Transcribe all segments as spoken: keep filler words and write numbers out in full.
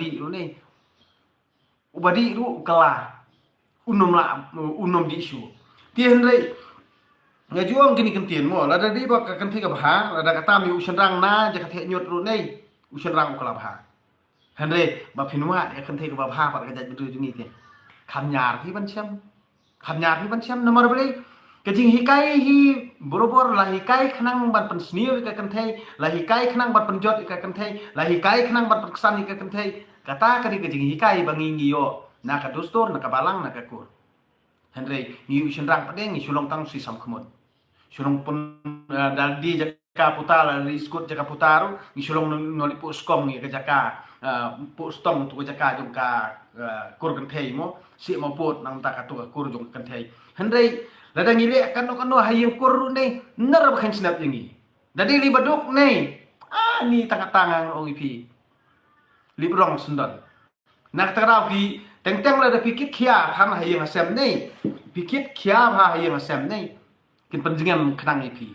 dih ruh ne. Uba dih ruh u kylla. Un ym lah, un ym dih shuh. Te hynrei nga ju ong kine ki kyntien mo, lada dei ba ka kynthei kaba bha, lada kata me u shynrang na jaka theh ñiut ruh ne, u shynrang u kylla bha. Hynrei ba phin wad ïa ka kynthei kaba bha pat ka jaitbynriew jong ngi te, kham ñiar phi ban shem. Kham ñiar phi ban shem namar balei? Ka jinghikai hi barabor la hikai khnang ban pynsniew ïa ka kynthei, la hikai khnang ban pynjot ïa ka kynthei, la hikai khnang ban pynksan ïa ka kynthei. Kata ka dei ka jinghikai ba ngi ngi ïoh na ka dustur, na ka balang, na ka kur. Hynrei ngi u shynrang pat de ngi shu long tang u sisam khmut. Shu long pun, eh, da dei jaka puta, la dei skut jaka puta ruh, ngi shu long nong, nong leit puh skong ïa ka jaka, eh, puh stong tu ka jaka jong ka, eh, kur kynthei mo, sih mo put nangta ka tu ka kur jong ka kynthei. Hynrei lada ngi leh kano kano ha ïing kur ruh ne, nar ba khein snap ïa ngi. Da dei lei ba duk ne, ah, ni tang ka tang ang ong ïa phi. Lip rong syndon. Na kata ka daw phi teng teng lada phi kit khia than ha ïing ha sem ne, phi kit khia bha ha ïing ha sem ne, kin pynjngem khnang ïa phi,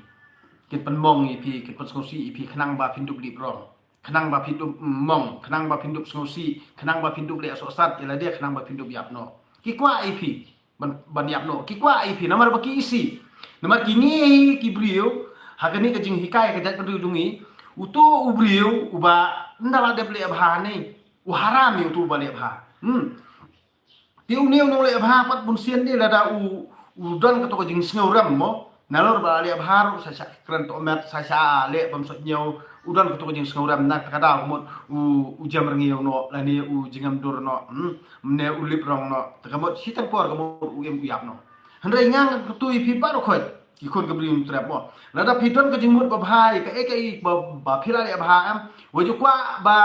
kin pynmong ïa phi, kin pynsngewsih ïa phi khnang ba phin dup lip rong, khnang ba phin dup mong, khnang ba phin dup sngewsih, khnang ba phin dup leh sohsat ïa lade, khnang ba phin dup ïap noh. Ki kwah ïa phi ban, ban ïap noh, ki kwah ïa phi namar ba ki isih. Namar kine ki briew ha kane ka jinghikai ka jaitbynriew jong ngi, uto u briew uba ynda la dep leh bha ne, u haram ïa uto uba leh bha. Hmm. Te une u nongleh bha pat bun sien de lada u, u don kato ka jingsngewrem mo. Nalor ba la leh bha ruh sa shah kren toh met, sa shah leh bam soh ñiew, u don kato ka jingsngewrem na kata ka daw ka mut u, u jem rngiew noh lane u jingem dur noh. Hmm. Mne u lip rong noh. Te ka mut shiteng por ka mut u im u ïap noh. Hynrei nga ngan kyntu ïa phi baroh khoit ki khun ka Bri Hynñiewtrep mo. Lada phi don ka jingmut ba bha ïa kaei kaei ba, ba phi la leh bha em, wat ju kwah ba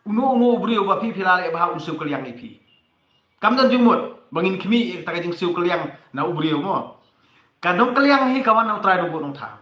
uno uno u briew ba phi phi la leh bha un siew kylliang ïa phi. Kam don jingmut ba ngin khmih ïa kata ka jingsiew kylliang na u briew mo. Ka nongkylliang hi ka wan na U Trai Nongbuh Nongthaw.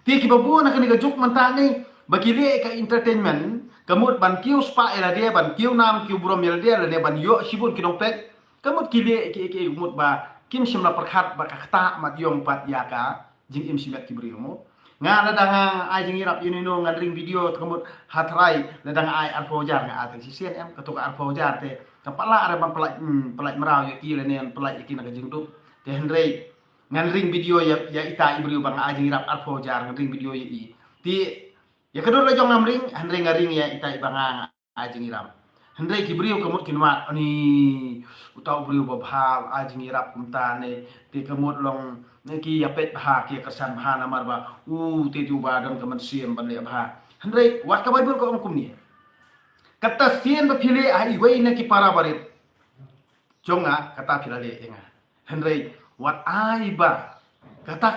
Te kiba bun ha kane ka juk mynta ne ba ki leh ka entertainment, ka mut ban kiew spah ïa lade, ban kiew nam kiew burom ïa lade lane ban ïoh shibun ki nongpeit. Ka mut ki leh ki, ki, ki mut ba kim shym la pyrkhat ba ka ktah mat ïong pat ïa ka jingim shimet ki briew mo. Nga lada nga ai jingïarap ïa uno uno ngan ring video te ka mut ha trai lada nga ai arphew hajar nga ai tang shisien em, kato ka arphew hajar te kam pat lah re ban pyllait, hmm, pyllait mraw ïa ki lane ban pyllait ïa ki na ka jingdup. Te hynrei ngan ring video ïa, ïa ita i briew ba nga ai jingïarap arphew hajar, ngan ring video ïa i. Te ïa ka dur la jong ngam ring, hynrei nga ring ïa ita i ba nga ai jingïarap. Hynrei ki briew ka mut kin wad, ani uta u briew ba bha ai jingïarap kumta ne, te ka mut long ne ki ïa peit bha, ki ïa kyrsan bha namar ba u te tu ba don ka mynsiem ban leh bha. Hynrei wat ka Baibl ka ong kumne. Kata sien ba phi leh ha iwei na ki para barit jong nga, kata phi la leh ïa nga. Hynrei wat ai ba kata